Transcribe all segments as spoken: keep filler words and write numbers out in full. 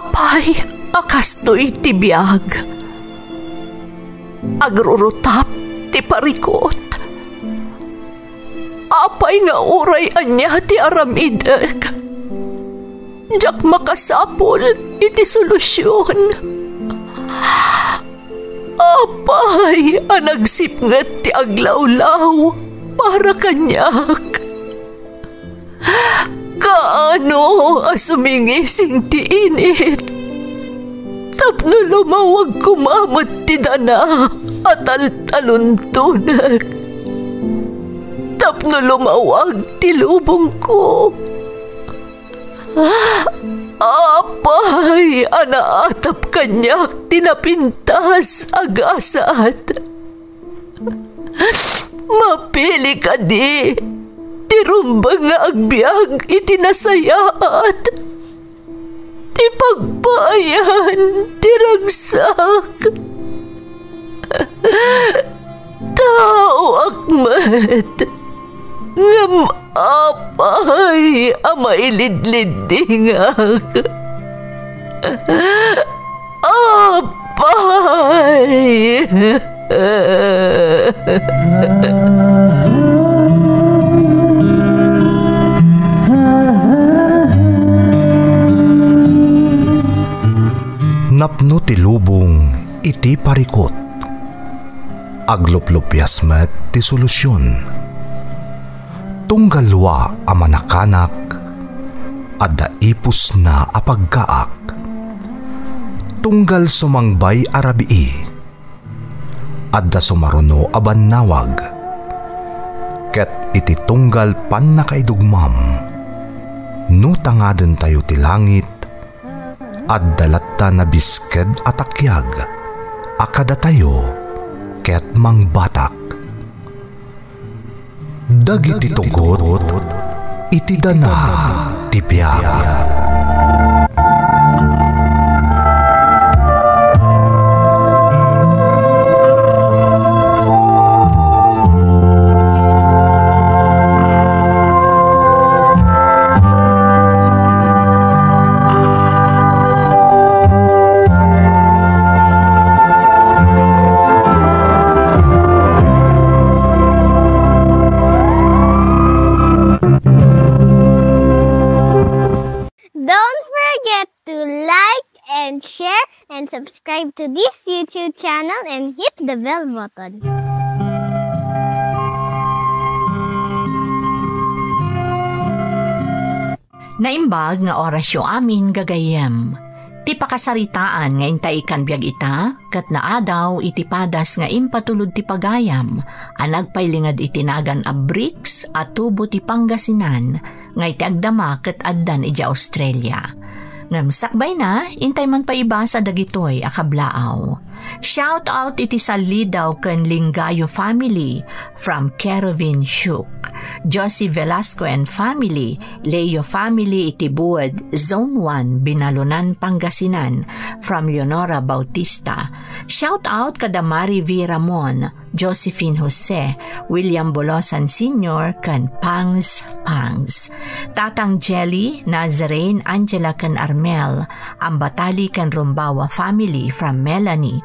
Apay a kastoy ti biag? Agrurutap ti parikut. Apay nga uray ania ti aramidek, diak makasapul iti solusion. Apay a nagsipnget ti aglawlaw para kaniak? Kaano a sumingising ti init tapno lumawag koma met ti dana a taltaluntonek, tapno lumawag ti lubongko? Apay a naatap kaniak ti napintas a gasat? Mapili kadi ti rumbeng nga agbiag iti nasayaat, ti pagpaayan ti ragsak? Taoak met, ngem apay a mailidliddingak? Apay! Napno ti lubong iti parikut. Agluplupias met ti solusion. Tunggal wa a manakanak, adda ipusna a paggaak. Tunggal sumangbay a rabii, adda sumaruno a bannawag. Ket iti tunggal pannakaidugmam, no tangadentayo ti langit, adda latta nabisked a takiag a kadatayo ket mangbatak. Dagiti tugot iti dana ti biag. Don't forget to like and share and subscribe to this YouTube channel and hit the bell button. Naimbag nga orasyo amin, gagayyem. Ti pakasaritaan nga intay ikkan biag ita, ket naadaw iti padas nga impatulod ti pagayam a nagpailinged iti nagan a BRICS a tubo ti Pangasinan nga iti agdama ket addan idiay Australia. Ngem sakbayna, intay man pay ibasa dagitoy a kablaaw. Shout out iti Salidaw ken Lingayo family from Keruvin Shuk, Josie Velasco and family, Leo family iti Buod, Zone one, Binalunan, Pangasinan, from Leonora Bautista. Shout out kada Mari V Ramon, Josephine Jose, William Bolosan Senior, ken Pangs Pangs. Tatang Jelly, Nazarene, Angela ken Armel, Ambatali ken Rumbawa family from Melanie.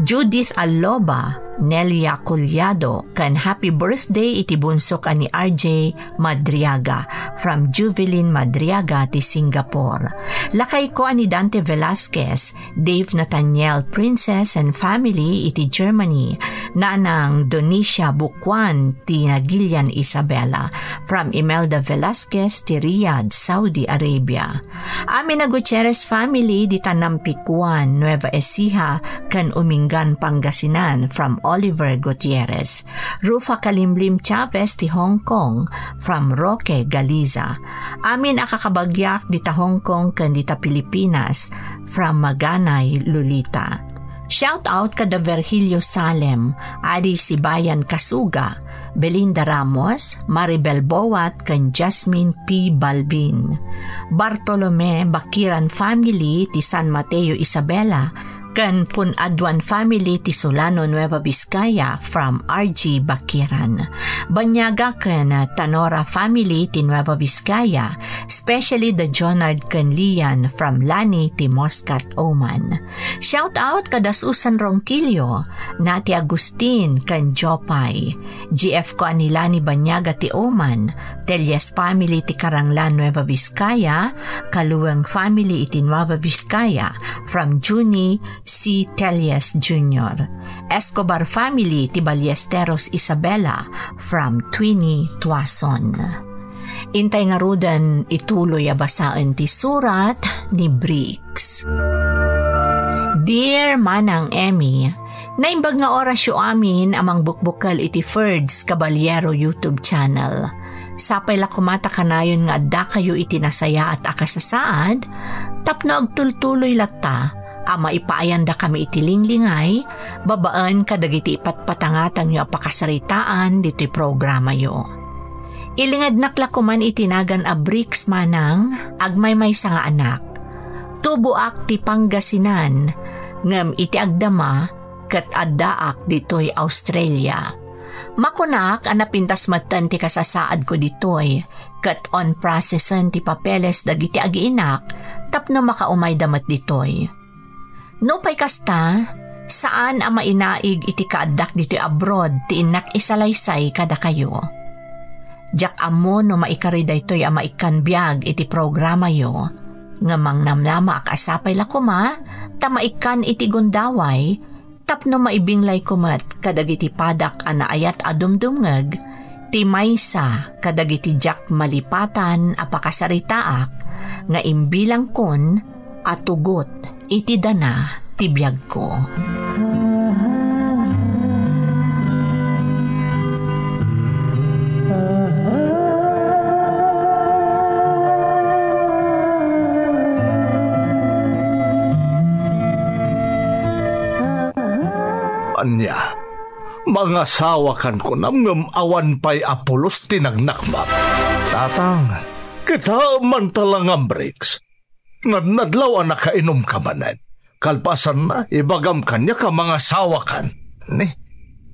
Judith Alloba, Nelia Collado, ken happy birthday iti bunsok a ni R J Madriaga from Juvelin Madriaga ti Singapore. Lakayko a ni Dante Velasquez, Dave Nathaniel Princess and family iti Germany, Nanang Donicia Bukuan ti Nagilian Isabela from Imelda Velasquez ti Riyadh, Saudi Arabia. Amin a Gutierrez family dita Nampikuan, Nueva Ecija, ken Umingan, Pangasinan, from Oliver Gutierrez. Rufa Kalimlim Chavez ti Hong Kong, from Roque Galiza. Amin a kakabagiak dita Hong Kong ken dita Pilipinas, from Maganay, Lolita. Shout out kada Virgilio Salem, Adi Sibayan Kasuga, Belinda Ramos, Maribel Boat, ken Jasmine P Balbin. Bartolome Bakiran family ti San Mateo Isabela, Ken Pun-aduan family ti Solano, Nueva Vizcaya, from R G Bakiran. Banyaga ken Tanora family ti Nueva Vizcaya, especially the Jonard ken Lian from Lani ti Muscat, Oman. Shout out kada Susan Ronquillo, Nati Agustin ken Jopay. G F ko a ni Lani Banyaga ti Oman, Telles family ti Karanglan, Nueva Vizcaya, Kalueng family iti Nueva Vizcaya, from Junie C. Telles Junior. Escobar family ti Ballesteros, Isabela, from Twinnie Tuason. Intay ngaruden ituloy a basaen ti surat ni Briggs. Dear Manang Emmy, naimbag nga orasyo amin a mangbukbukel iti Ferds Caballero YouTube channel. Sapay la koma ta kanayon nga addakayo iti nasayaat a kasasaad, tapno agtultuloy latta a maipaayandakami iti linglingay babaen kadagiti ipatpatangatangyo a pakasaritaan ditoy programayo. Ilingednak la koman iti nagan a Briggs, Manang, agmaymaysa nga anak. Tuboak ti Pangasinan, ngem iti agdama ket addaak ditoy Australia. Makunak a napintas metten ti kasasaadko ditoy, ket on process-en ti papeles dagiti agiinak tapno makaumayda met ditoy. Nupay kasta, saan a mainaig iti kaaddak ditoy abroad ti innak isalaysay kadakayo. Diak ammo no maikari daytoy a maikkan biag iti programayo, ngem mangnamnamaak a sapay la koma ta maikkan iti gundaway tapno maibinglayko met kadagiti padak a naayat a dumdumngeg ti maysa kadagiti diak malipatan a pakasaritaak nga imbilangkon a tugot iti dana ti biagko. Ania, mangasawakan kunam ngem awan pay a pulos ti nagnakmam? Tatang. Kitaem man ta la ngem, Briggs. Nadnadlaw a nakainumka manen. Kalpasanna, ibagam kaniak a mangasawakan. Ni,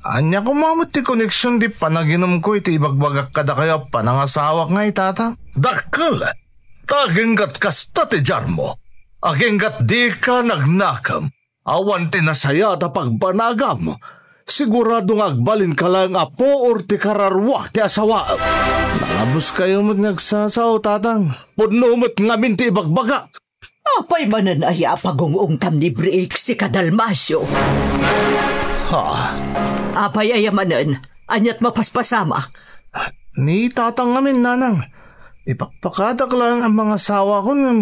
ania koma met ti koneksion ti panaginumko iti ibagbagak kadakayo a panangasawak ngay, Tatang? Dakkel! Ta aginggat kasta ti diarmo. Aginggat dika nagnakem. Awan ti nasayaat a pagbanagam. Sigurado nga agbalinka laeng a puor ti kararua ti asawaem. Nangabuskayo met nga agsasao, Tatang. Pudno met ngamin ti ibagbagak. Apay manen aya a pagung-ungtam ni Briggs, sika Dalmacio? Ha? Apay aya manen? Aniat mapaspasamak? Ni Tatang ngamin, Nanang. Ipakpakadak laeng a mangasawakon ngem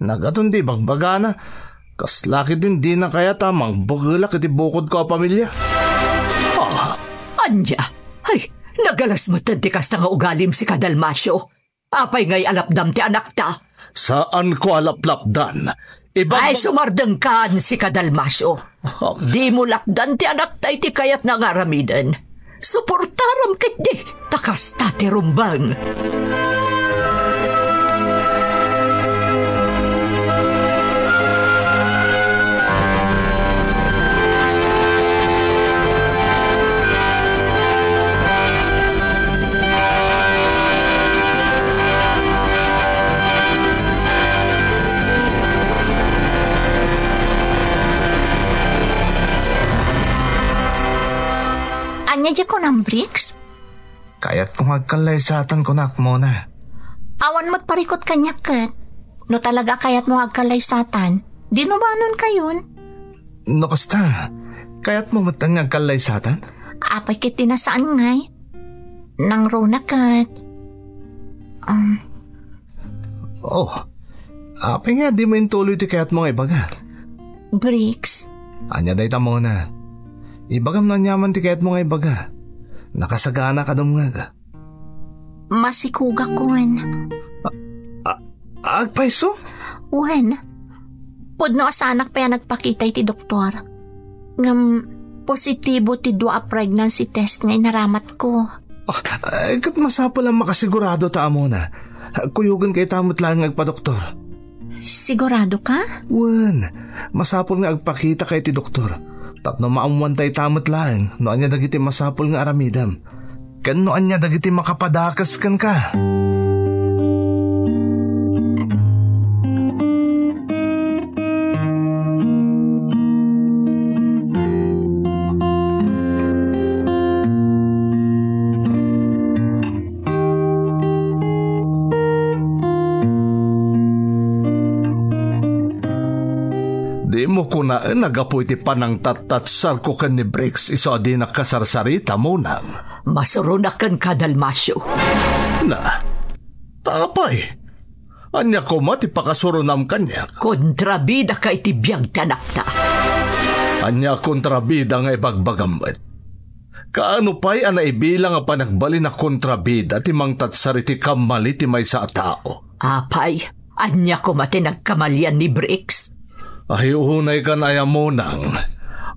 nagaton ti ibagbagana. Kasla ketdin dina kayat a mangbukelak iti bukodko a pamilia. Ah, ania? Ay, nagalas metten ti kasta nga ugalim, sika Dalmacio. Apay ngay a lapdam ti anakta? Saanko a laplapdan. Ibag- Ay, sumardengkan, sika Dalmacio. Dimo lapdan ti anakta iti kayatna nga aramiden. Suportaram ketdi, ta kasta ti rumbeng. Ania diay kunam, Briggs? Kayatko nga agkallaysatan, kunak, Mona. Awan met parikut kaniak ket. No talaga kayatmo nga agkallaysatan, dinubanonkayon. No kasta, kayatmo met nga agkallaysatan? Apay ket ti nasaan ngay? Nangruna ket. Um. Oh, apay nga dimo intuloy ti kayatmo nga ibaga? Briggs. Ania dayta, Mona? Ibagam no aniaman ti kayatmo nga ibaga. Nakasagana ka dumngeg. Masikugakon. A-, agpayso? Wen, pudno a saanak pay a nagpakita iti doktor. Ngem positibo ti dua a pregnancy test nga inaramatko. Ah, ay, ket masapul a makasigurado ta, Mona. Kuyogenkayo ta met laeng nga agpadoktor. Sigurado ka? Wen, masapul nga agpakitaka iti doktor. Tapno maammuan dayta met laeng no ania dagiti masapul nga aramidem. Ken no ania dagiti makapadakes kenka. Dimo kunaen a gapu iti panangtattatsarko ken ni Briggs isu a dinak kasarsarita, Monang. Masuronak kenka, Dalmacio. Na, ta apay? Ania koma ti pakasuronam kaniak? Kontrabidaka iti biag ti anakta. Ania a kontrabida nga ibagbagam met? Kaano pay a naibilang a panagbalin a kontrabida ti mangtatsar iti kammali ti maysa a tao? Apay, ania koma ti nagkamalian ni Briggs? Ay, unay kan aya, Monang.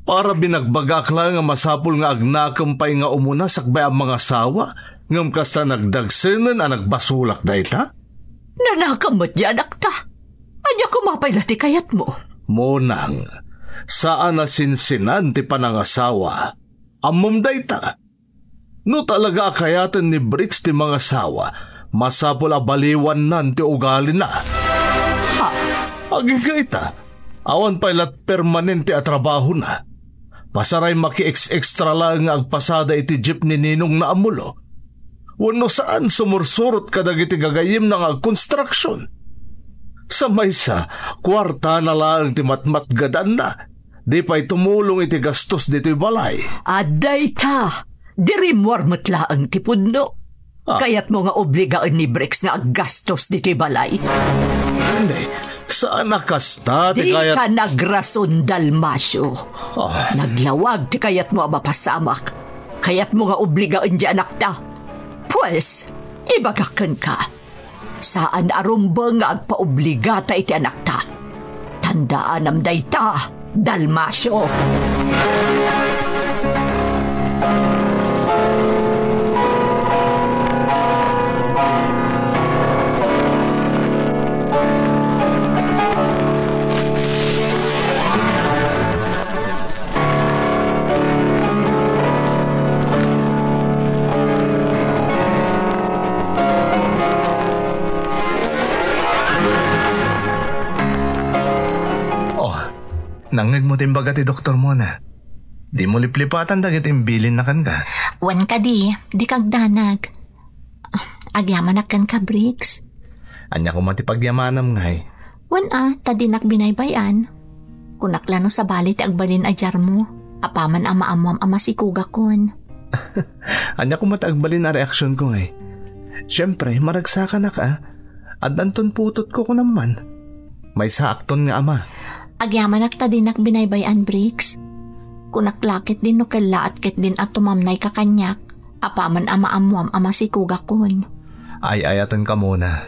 Para binagbagak laeng nga masapul nga agnakem pay nga umuna sakbay a mangasawa, ngem kasta nagdagsenen a nagbasolak dayta? Nanakem met ti anakta. Ania koma pay la ti kayatmo? Monang, saan a sinsinan ti panangasawa. Ammom dayta. No talaga a kayaten ni Briggs ti mangasawa, masapul a baliwannan ti ugalina. Ha? Agingga ita, awan pay lat permanente a trabahona. Pasaray maki-ex-extra laeng nga agpasada iti jeep ni ninongna a Mulo. Wenno saan sumursurot kadagiti gagayyemna nga agkonstruksion. Sa maysa, kuartana laeng ti matmatgedanna. Di pay tumulong iti gastos ditoy balay. Adda ita, di rimmuar met laeng ti pudno. Ah. Kayatmo nga obligaen ni Briggs nga aggastos ditoy balay? Hindi, saan a kasta ti kayat- Dika nagrason, Dalmacio. Ah. Naglawag ti kayatmo a mapasamak. Kayatmo nga obligaen ti anakta. Pues, ibagak kenka. Saan a rumbeng nga agpaobligata iti anakta. Tandaanam dayta, Dalmacio. Oh, nangngegmo ti imbaga ti doktor, Mona. Dimo liplipatan dagiti imbilinna kenka. Wen kadi, dika agdanag. Agyamanak kenka, Briggs. Ania koma ti pagyamanam, ngay? Wen a, ta dinak binaybay-an. Kunak la no sabali ti agbalin a diarmo, apaman a maammoam a masikogakon. Ania koma ti agbalin a reaksionko, ngay? Siempre, maragsakanak a. Addanton putotko, kunam man. Maysaakton nga ama. Agyamanak ta dinak binaybay-an, Briggs. Kunak la ketdin no kellaat ketdin a tumamnayka kaniak, apaman a maammoam a masikogakon. Ay-ayatenka, Mona.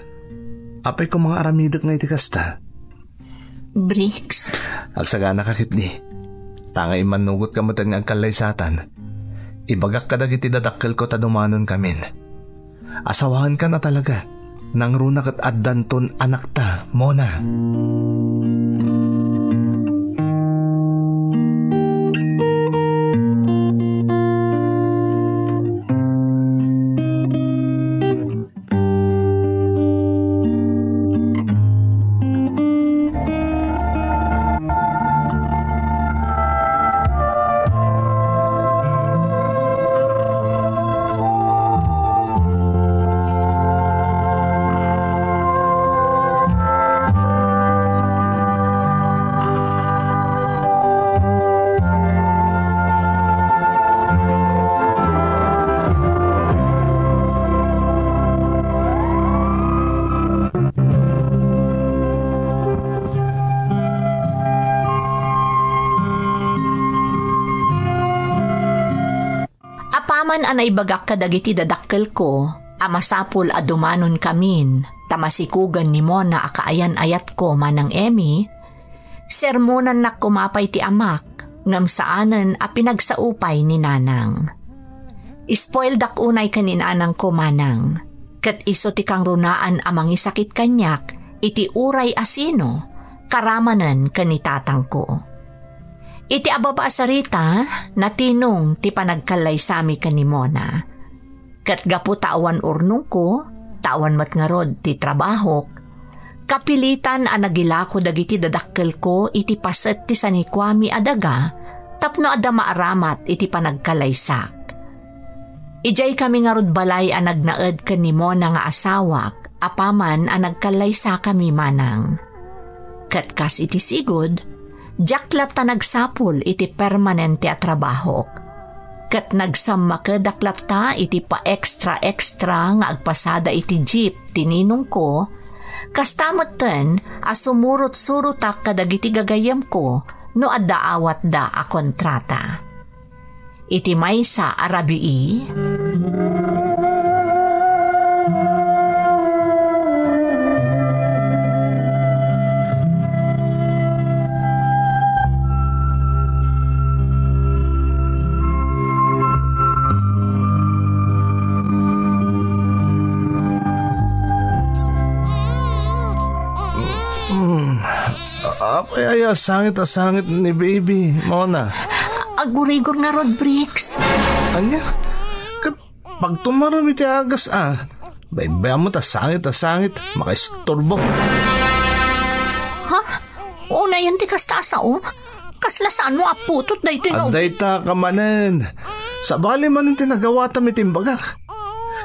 Apay koma nga aramidek nga iti kasta? Briggs. Agsaganaka ketdi. Ta nga immannugotka metten nga agkallaysatan, ibagak kadagiti dadakkelko ta dumanonkamin. Asawaenkan a talaga. Nangruna ket addanton anakta, Mona. Apaman a naibagak kadagiti dadakkelko a masapul a dumanonkamin ta masikogen ni Mona a kaayan-ayatko, Manang Emmy, sermonannak koma pay ti amak, ngem saanen a pinagsao pay ni Nanang. Ispoildak unay ken ni Nanangko, Manang, ket isu ti kangrunaan a mangisakit kaniak iti uray a sino, karamanen ken ni tatangko. Iti ababa a sarita, natinong ti panagkallaysami ken ni Mona. Ket gapu ta awan urnongko, ta awan met ngarud ti trabahok, kapilitan a nagilako dagiti dadakkelko iti paset ti sanikuami a daga tapno adda maaramat iti panagkalaysak. Idiay kami ngarud balay a nagnaed ken ni Mona nga asawak, apaman a nagkallaysakami manang. Ket kas iti sigud, diak latta nagsapul iti permanente a trabahok. Ket nagsammakedak latta iti pa-extra-extra nga agpasada iti jeep ti ninongko, kasta metten a sumurot-surotak kadagiti gagayyemko no adda awatda a kontrata. Iti maysa a rabii, Mm. Apay aya sangit a sangit ni baby, Mona? Agurigor ngarud, Bricks. Ania? Ket pagtumarem iti agas, a. Baybay-am ta sangit a sangit, makaisturbo. Ha? Unayen ti kasta a sao? Kasla saan mo a putot daytoy nga Adda ita ka manen. Sabali manen ti nagawatam iti imbagak.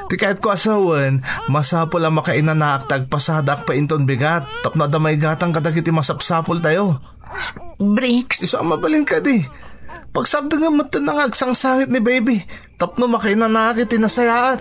Ti kayatko a sawen, masapul a makainanaak ta agpasadaak pay inton bigat tapno adda maigatang kadagiti masapsapultayo. Bricks. Isu a mabalin kadi. Pagsardengem metten nga agsangsangit ni baby tapno makainanaak iti nasayaat.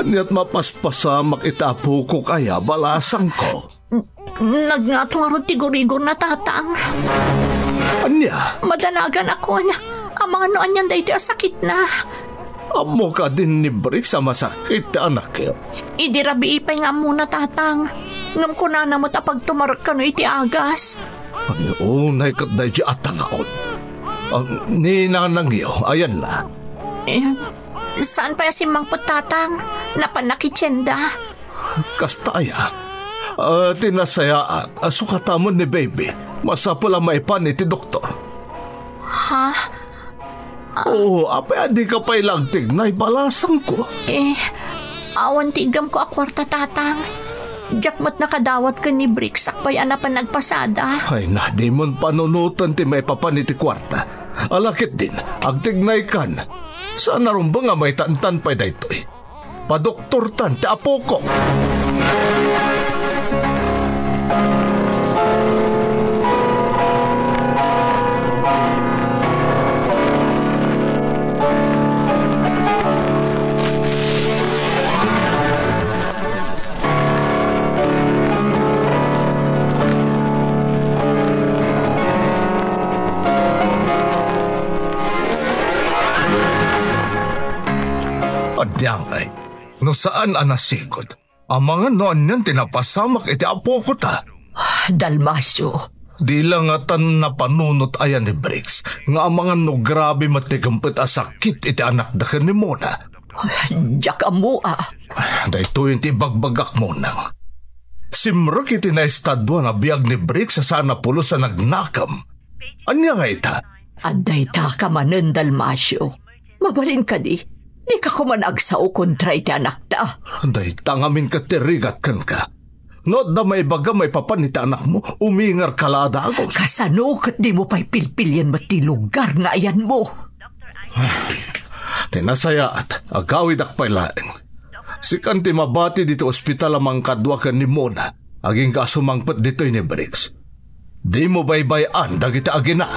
Ania't mapaspasamak iti apokok aya, balasangko? N-, nagngato ngarud ti gurigorna, Tatang. Ania? Madanaganak. Amangan no anian daytoy a sakitna. Ammo kadin ni Bricks a masakit ti anakyo? Idi rabii pay nga ammona, Tatang. Ngem kunana met a pagtumarek kano iti agas. Ania unay ket daydi a tangaon? Ah, ni nanangyo, ayanna? Eh, saan pay a simmangpet, Tatang? Napanna iti tienda. Kasta aya? Ah, ti nasayaat, ah, sukatamon ni baby. Masapul a maipan iti doktor. Ha? Oo, apay a dika pay la agtignay, balasangko? Eh, awan ti iggamko a kuarta, Tatang. Diak met nakadawat ken ni Bricks sakbay a napan nagpasada. Ay na, dimon panunoten ti maipapan iti kuarta. Ala ketdin, agtignaykan. Saan a rumbeng a maitantan pay daytoy. Padoktortan ti apokok. Ania ngay, no saan a nasigud, amangan no anian ti napasamak iti apokota? Dalmacio. Di la ngatan napanunot aya ni Briggs nga amangan no grabe met ti gempet a sakit iti anakda ken ni Mona. Diak ammo a. Daytoyen ti ibagbagak, Monang. Simrek iti naestaduan a biag ni Briggs a saan a pulos a nagnakem. Ania nga ita? Adda ita ka manen, Dalmacio. Mabalin kadi, dika koma agsao kontra iti anakta. Dayta ngamin ket ti rigat kenka. No adda maibaga maipapan iti anakmo, umingarka la a dagus. Kasano ket dimo pay pilpilien met ti lugar nga ayanmo? Ti nasayaat, agawidak pay laeng. Sikan ti mabati ditoy ospital a mangkadua ken ni Mona, agingga a sumangpet ditoy ni Briggs. Dimo baybay-an dagiti agina.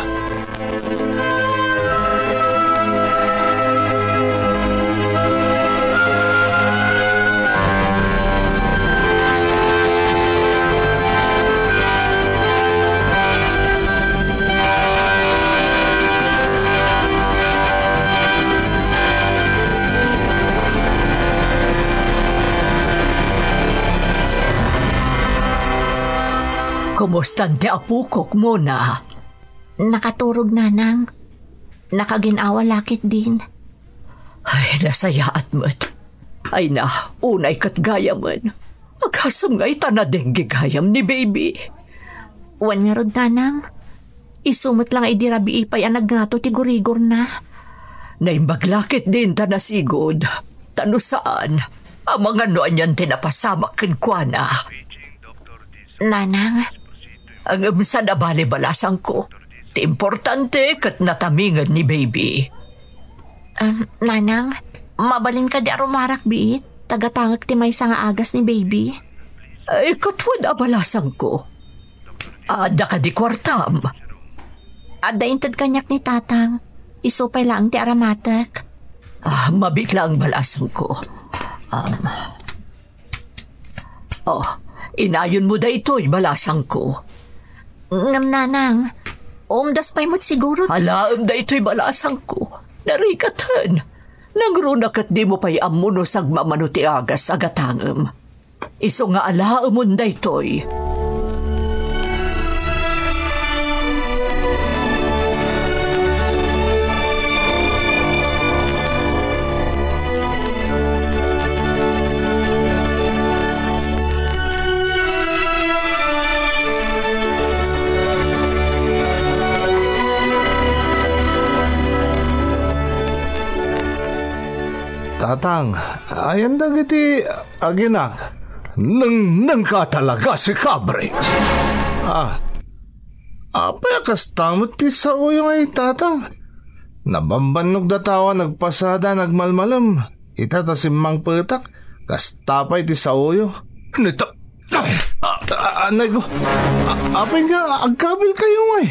Kumusta ti apokok, Mona? Nakaturog, Nanang. Nakagin-awa la ketdin. Ay, nasayaat met. Ay na, unay ket gayamen. Agasem nga ita nadengge gayam ni baby. Wen ngarud, Nanang. Isu met la nga idi rabii pay a nagngato ti gurigorna. Naimbag la ketdin ta nasigud. Ta no saan, amangan no anian ti napasamak kenkuana. Nanang. Ngem saan a bale, balasangko. Ti importante ket natamingen ni baby. Um, Nanang, mabalin kadi a rumarak biit? Tagatangek ti maysa nga agas ni baby. Ay, katwad a, balasangko. Adda kadi kuartam? Adda inted kaniak ni Tatang. Isu pay laeng ti aramatek. Ah, mabiit laeng, balasangko. Um, Oh, inayonmo daytoy, balasangko. Ngem, Nanang, umdas pay met siguro. Alaem daytoy, balasangko. Narigaten. Nangruna ket dimo pay ammo no sagmamano ti agas a gatangem. Isu nga alaemon daytoy. Tatang, ayan dagiti aginak. Nengneng ka talaga, si Cabrix. Ah, apay a kasta met ti saoyo ngay, Tatang? Nabambannog datawa, nagpasada, nagmalmalem. Ita ta simmangpetak, kasta pay ti saoyo. Nita-, ah, ah, anay ko. Ah, apay nga agkabil kayo, eh?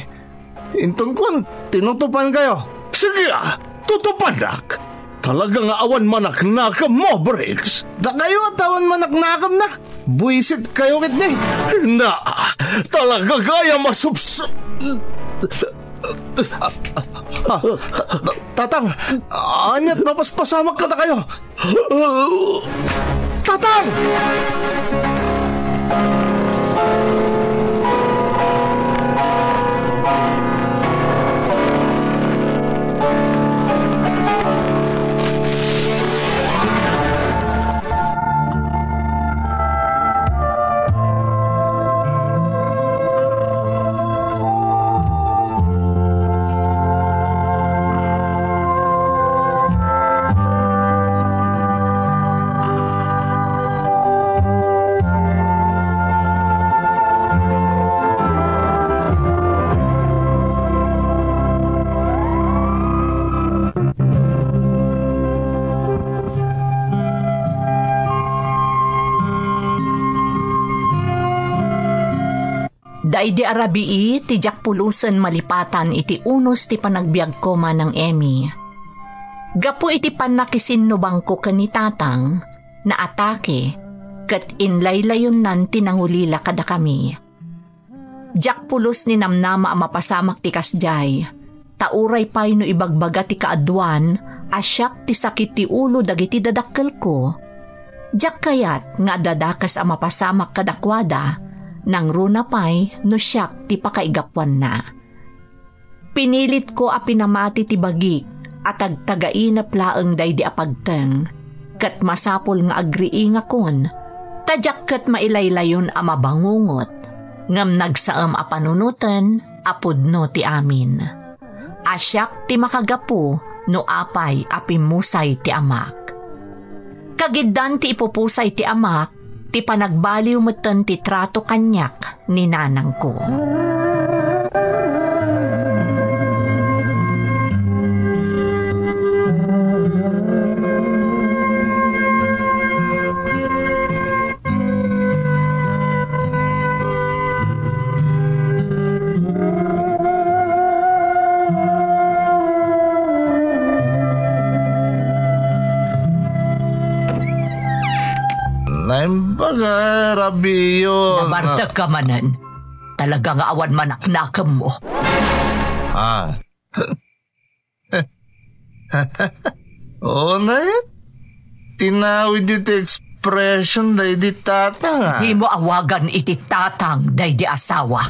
Inton kuan, tinutupan kayo. Sige, ah, tutupanak. Talaga nga awan manaknakemmo, Briggs. Dakayo a tawan manaknakemna. Buisit kayo ketdi. Na, talaga gayam a subs-, ah, Tatang, aniat mapaspasamak kadakayo? Tatang! Daydi a rabii ti diak pulosen malipatan iti unos ti panagbiagko, Manang Emmy. Gapu iti pannakisinnubangko ken ni Tatang, naatake, ket inlaylayonnan ti nangulila kadakami. Diak pulos ni namnama a mapasamak ti kasdiay, ta uray pay no ibagbaga ti kaaduan a siak ti sakit ti ulo dagiti dadakkelko, diak kayat nga adda dakes a mapasamak kadakuada, nangruna pay no siak ti pakaigapuanna. Pinilitko a pinamati ti bagik a tagtagainep laeng daydi a pagteng, ket masapul nga agriingakon, ta diak ket mailaylayon a mabangungot, ngem nagsaem a panunoten a pudno ti amin. A siak ti makagapu no apay a pimmusay ti amak. Kagiddan ti ipupusay ti amak, ti panagbaliw metten ti trato kaniak ni nanangko. Naimbag a rabiyon. Nabartek ka manen. Talaga nga awan manaknakemmo. Ah. Unay, tinawid iti expression daydi tatang, ah. Dimo awagan iti tatang daydi asawa.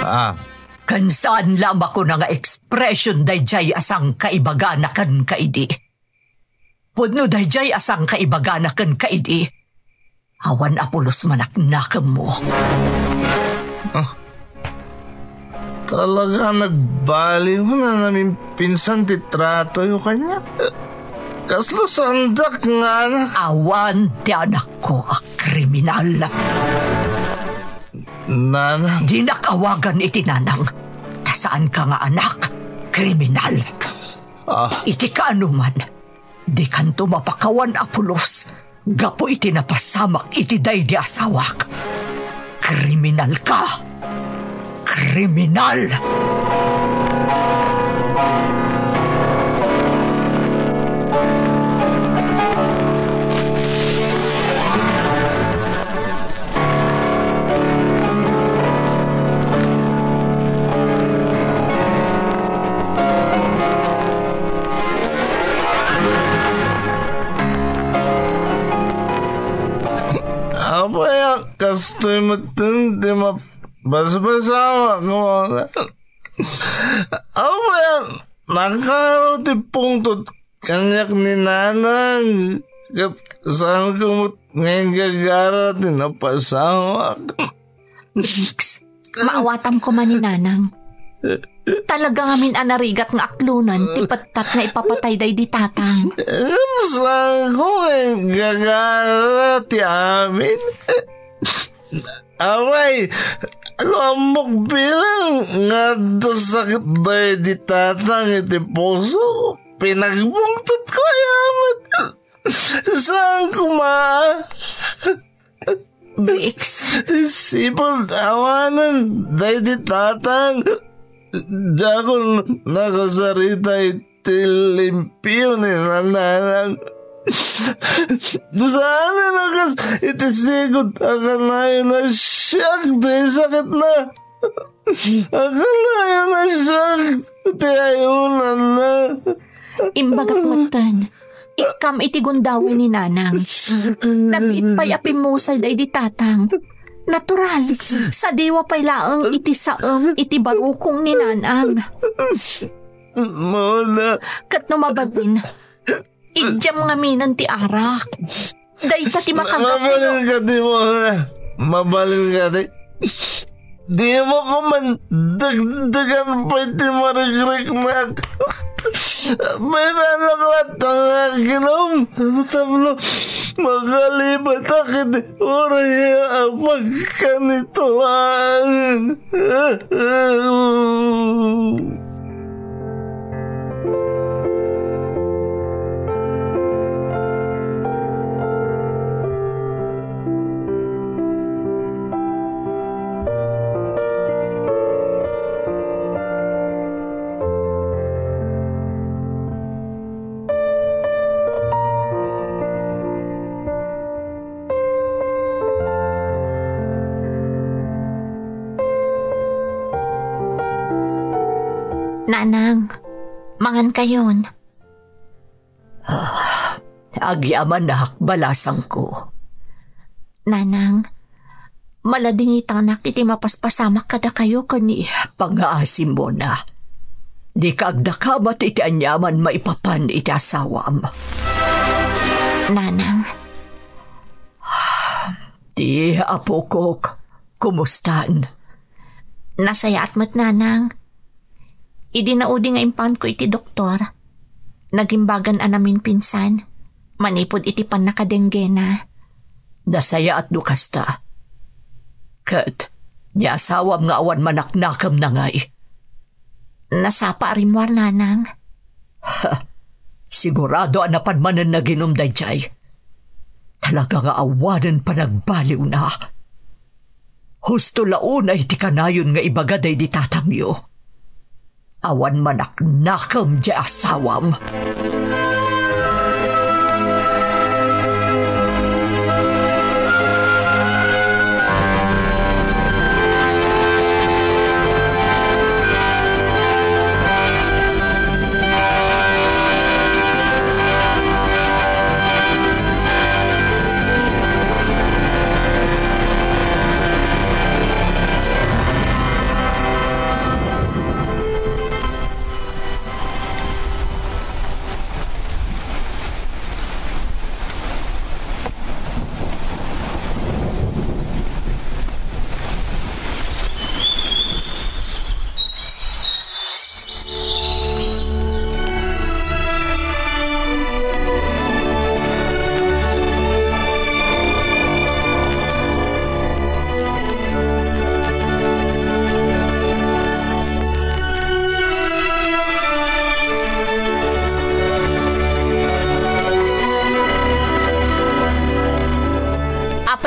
Ah. Ken saan la a makuna nga expression daydiay a sangkaibagana kenka idi. Pudno daydiay a sangkaibagana kenka idi. Awan a pulos manaknakemmo. Ah. Talaga nagbaliw, nanang, pinsan ti tratoyo kaniak. Kasla saandak nga anak. Awan ti anakko a kriminal. Nanang. Dinak awagan iti nanang. Ta saanka nga anak, kriminal. Ah. Iti kaanuman, dikanto mapakawan a pulos gapu iti napasamak iti daydi asawak. Kriminalka! Kriminal! Apay a kastoy metten ti mapaspasamak? Apay a nakaro ti pungtot kaniak ni nanang, ket saanko met nga inggagara ti napasamak. Bix, maawatam koma ni nanang. Talaga ngamin a narigat nga aklonan ti pettat nga ipapatay daydi tatang. Saanko nga inggagara ti amin. Apay, no ammok bilang nga adda sakit daydi tatang iti puso, pinagbungtotko aya met. Saan koma? Bix. Sipud awanen daydi tatang, diakon nakasarita iti limpio ni nanang. Saan a kas iti sigud a kanayon a siak ti sakitna. Akanayon a siak ti ayunanna. Imbagak metten, ikkam iti gundaway ni nanang. Nabiit pay a pimmusay daydi tatang. Natural, sadiwa pay laeng iti saem iti barukong ni nanang. Mona. Ket no mabalin, idiam ngaminen ti arak. Dayta ti makagapu. Mabalin ka di, Mona. Mabalin ka di. Dimo koma dagdagan pay ti marikriknak. Mabalin ka latta nga aginom. Tapno makalipatak iti uray a pagkanituan. Nanang, mangan kayon. Ah, agyamanak, balasangko. Nanang, maladingitanak iti mapaspasamak kadakayo ken ni pangngaasim, Mona. Dika agdakamat iti aniaman maipapan iti asawam. Nanang. Ti apokok, kumustan? Nasayaat met, nanang. Idi naudi nga impaanko iti doktor, nagimbagan a naminpinsan manipud iti pannakadenggena. Nasayaat no kasta. Ket ni asawam nga awan manaknakemna ngay? Nasapa a rimmuar, nanang. Ha, sigurado a napan manen naginum daydiay. Talaga nga awanen panagbaliwna. Husto la unay ti kanayon nga ibaga daydi tatangyo. Awan manaknakem diay asawam.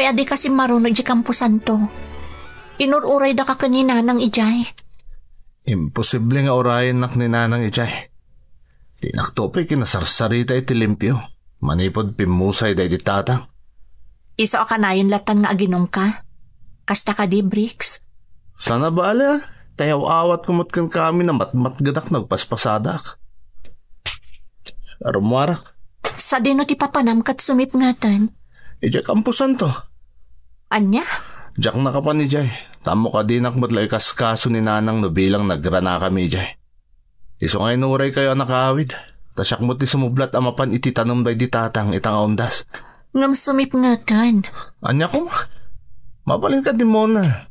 ta dika simmaruno idiay kamposanto. Inur-uraydaka ken ni Nanang idiay. Imposible nga urayennak ni Nanang idiay. Dinakto pay kinasarsarita iti limpio manipud pimmusay daydi tatang. Isu a kanayon latan nga aginumka. Kasta kadi, Bricks? Saan a bale, a? Ta yaw-awatko met kenka amin a matmatgedak nagpaspasadak. Rummuarak. Sadino ti papanam ket sumipngetan? Idiay kamposanto. Ania? Diak nakapan idiay. Tammo kadinak met la ikaskaso ni Nanang no bilang nagranakami idiay. Isu nga inuraykayo a nakaawid, ta siak met ti sumublat a mapan iti tanem daydi tatang ita nga undas. Ngem sumipngetan. Ania koma? Mabalin ka, Dimona.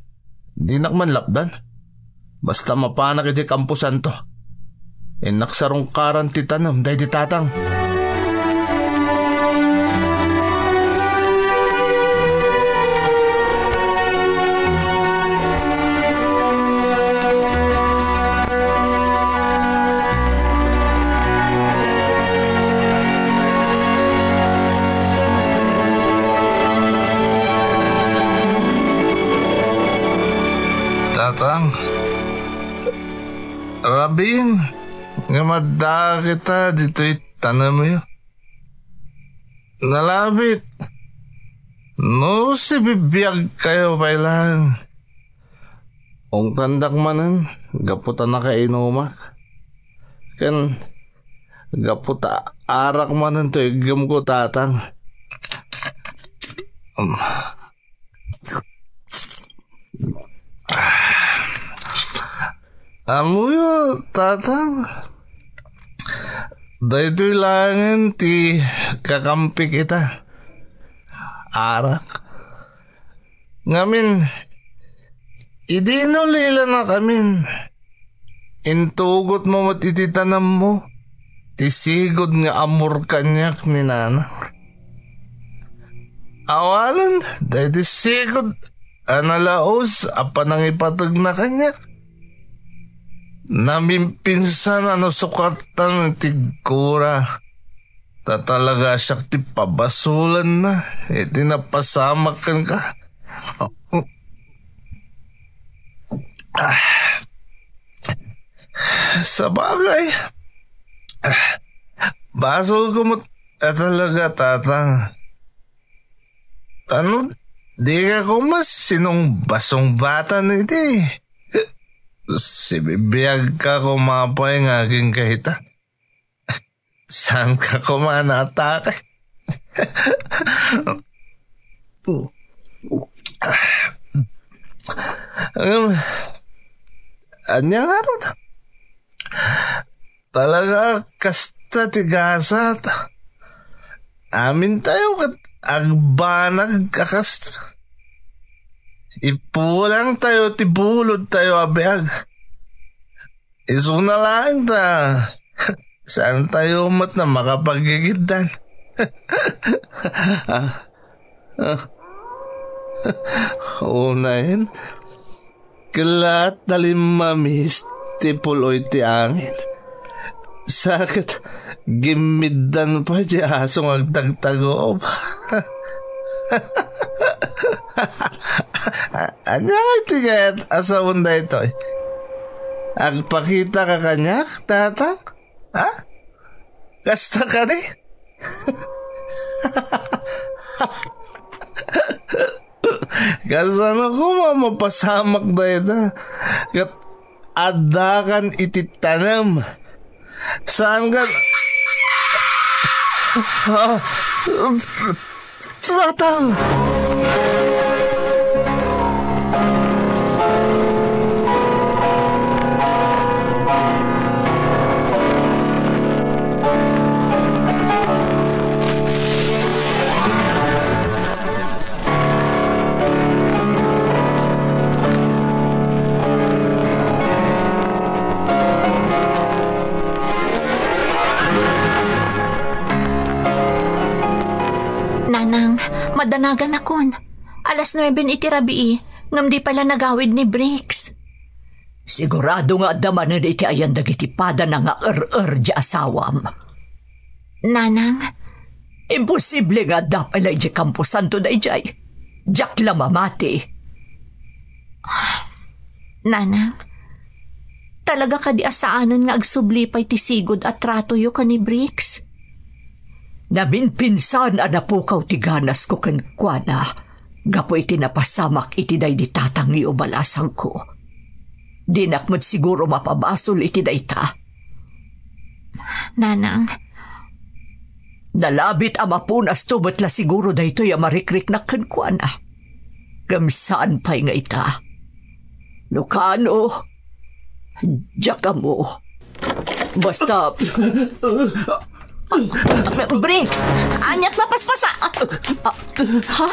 Dinak man lapdan. Basta mapanak idiay kamposanto. Innak sarungkaran ti tanem daydi tatang. Tatang, rabiin nga madda kita ditoy tanemyo. Nalabit, no sibibiagkayo pay laeng. Ungtandak manen gapu ta nakainumak. Ken gapu ta arak manen ti iggemko, tatang. Um. Ammoyo, tatang. Daytoy laengen ti kakampik ita. Arak. Ngamin, idi nalilanakamin, intugotmo met iti tanemmo ti sigud nga amor kaniak ni Nanang. Awalen daydi sigud a nalaus a panangipategna kaniak. Namimpinsan a nasukatan ti gura. Ta talaga siak ti pabasolanna iti napasamak kenka. Ah. Sabagay, basolko met a talaga, tatang. Ano, dika koma sinungbasungbatan iti? Sibibiagka koma pay nga agingga ita. Saanka koma naatake? Ngem, ania ngarud? Talaga kasta ti gasat. Amintayo ket agbanag a kasta. Ipulangtayo ti bulodtayo a biag. Isuna laeng ta saantayo met a makapaggigiddan. Ah, ah. Unayen, kellaat ta limmamis ti pul-oy ti angin. Sa ket gimmiddan pay ti aso nga agtagtagob. Ania ngay ti kayat a sawen daytoy? Agpakitaka kaniak, tatang? Ha? Kasta kadi? Kasano koma mapasamak dayta? Ket addakan iti tanem. Saan ka... Ah, Tatang! Nanang, madanaganakon. Alas nueben iti rabii, ngem di pay la nagawid ni Briggs. Sigurado nga adda manen iti ayan dagiti padana nga er-er di asawam. Nanang? Imposible nga adda pay la idiay kamposanto daydiay. Diak la mamati. Nanang, talaga kadi a saanen nga agsubli pay ti sigud a tratoyo ken ni Briggs? Naminpinsan a napukaw ti ganasko kenkuana gapu iti napasamak iti daydi tatangyo, balasangko. Dinak met siguro mapabasol iti dayta. Nanang. Nalabit a mapunasto met la siguro daytoy a marikriknak kenkuana. Ngem saan pay nga ita. No kano, diak ammo. Basta, Briggs, aniat mapaspasa? Ha?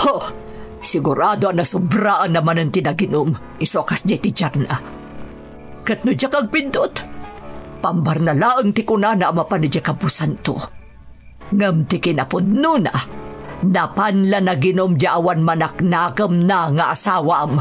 Ho, sigurado a nasobraan na manen ti naginum. Isu a kasdiay ti tiarna. Ket no diak agpindut, pambarna laeng ti kunana a mapan idiay kamposanto. Ngem ti kinapudnona, napan la naginum diay awan manaknakemna nga asawam.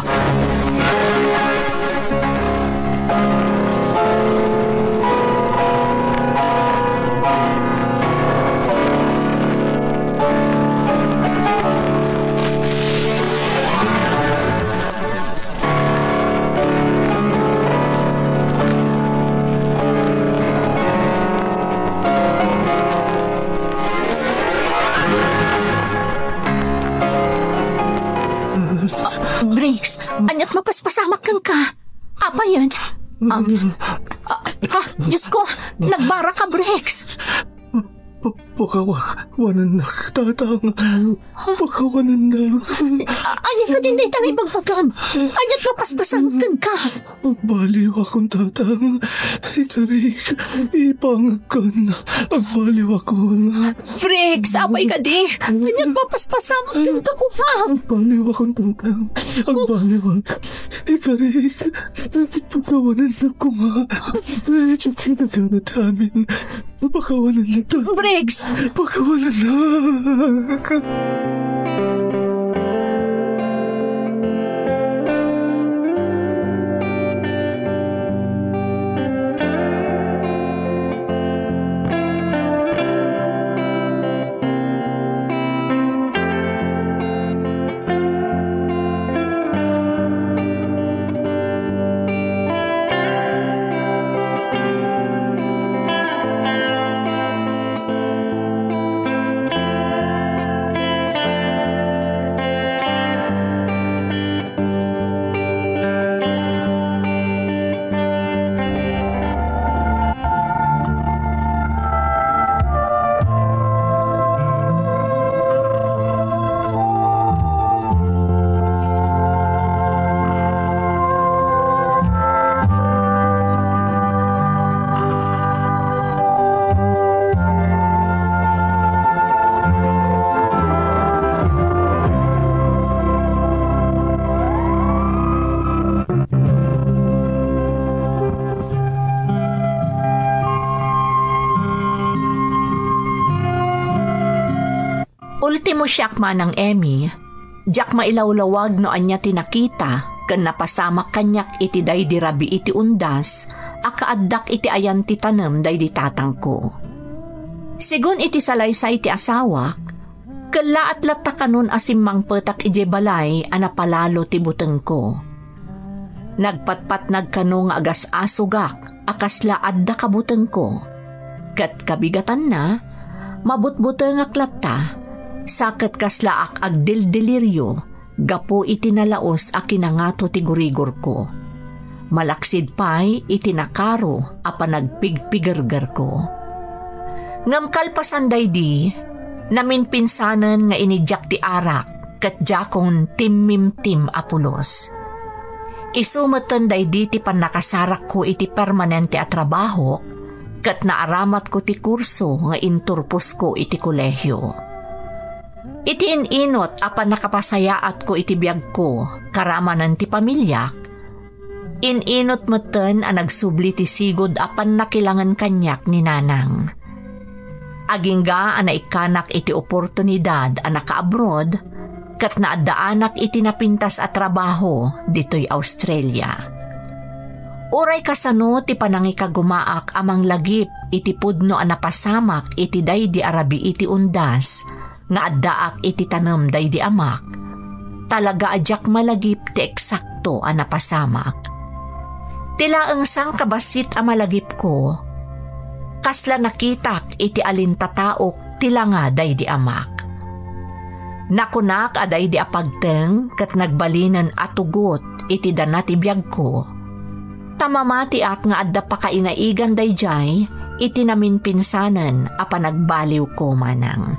Briggs, aniat mapaspasamak kenka? Apayen? Um, ah, ha? Diyos ko, nagbara ka, Briggs. Pa-, pakawanennak, Tatang. Pakawanennak. A-, ania kadin dayta nga ibagbagam? Aniat mapaspasamak kenka? Agbaliwakon, Tatang. Ikarik, ipangagkan. Agbaliwakon. Briggs, apay kadi? Aniat mapaspasamak kenka, kuha? Agbaliwakon, Tatang. Agbaliwak. Ikarik, pakawanennak koma. Diak kinagana ti amin. Pakawanennak, Tatang. Briggs! Pakawanennak. Ultimo siak, Manang Emmy, diak mailawlawag no ania ti nakita ken napasamak kaniak iti daydi rabii ti undas a kaaddak iti ayan ti tanem daydi tatangko. Segun iti salaysay ti asawak, kellaat latta kanon a simmangpetak idiay balay a napalalo ti butengko. Nagpatpatnag kano nga agas-asugak a kasla adda kabutengko. Ket kabigatanna, mabutbutengak latta, sa ket kaslaak agdildilirio gapu iti nalaus a kinangato ti gurigorko. Malaksid pay iti nakaro a panagpigpigergerko. Ngem kalpasan daydi, naminpinsanen nga inidiak ti arak ket diakon timmimtim a pulos. Isu metten daydi ti pannakasarakko iti permanente a trabahok ket naaramatko ti kurso nga inturposko iti kolehio. Iti in-inut a pannakapasayaatko iti biagko karamanen ti pamiliak, in-inut metten a nagsubli ti sigud a pannakilangen kaniak ni Nanang. Agingga a naikkanak iti oportunidad a nakaabroad, ket naaddaanak iti napintas a trabaho ditoy Australia. Uray kasano ti panangikagumaak a manglagip iti pudno a napasamak iti daydi a rabii ti undas, nga addaak iti tanem daydi amak, talaga a diak malagip ti eksakto a napasamak. Ti laeng sangkabassit a malagipko, kasla nakitak iti alintataok ti langa daydi amak. Nakunak a daydi a pagteng ket nagbalinen a tugot iti dana ti biagko. Ta mamatiak nga adda pakainaigan daydiay iti naminpinsanen a panagbaliwko manang.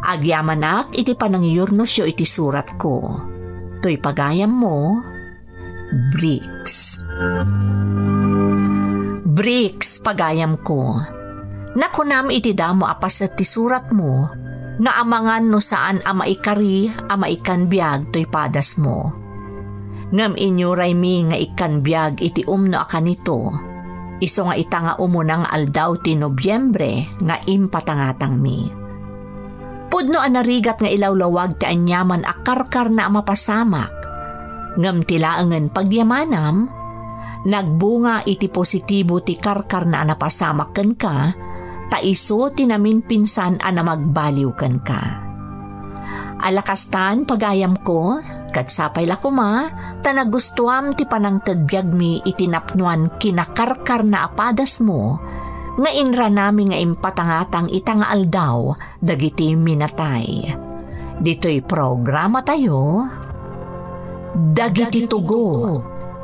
Agyamanak iti panangyurnosyo iti suratko. Toy pagayammo, Bricks. Bricks, pagayamko. Nakunam iti damo a paset ti suratmo, nga amangan no saan a maikari a maikkan biag toy padasmo. Ngem inyuraymi nga ikkan biag iti umno a kanito, isu nga ita nga umuna nga aldaw ti Nobiembre nga impatangatangmi. Pudno a narigat nga ilawlawag ti aniaman a karkarna a mapasamak, ngem ti laengen pagyamanam, nagbunga iti positibo ti karkarna a napasamak kenka, ta isu ti naminpinsan a namagbaliw kenka. Ala kastan, pagayamko, ket sapay la koma, ta nagustuam ti panangted biagmi iti napnoan kinakarkarna a padasmo, nga inranami nga impatangatang ita nga aldaw dagiti minatay. Ditoy programatayo, Dagiti Tugo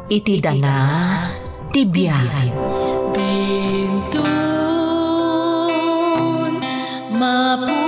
iti Dana ti Biag. Dintun, mapu-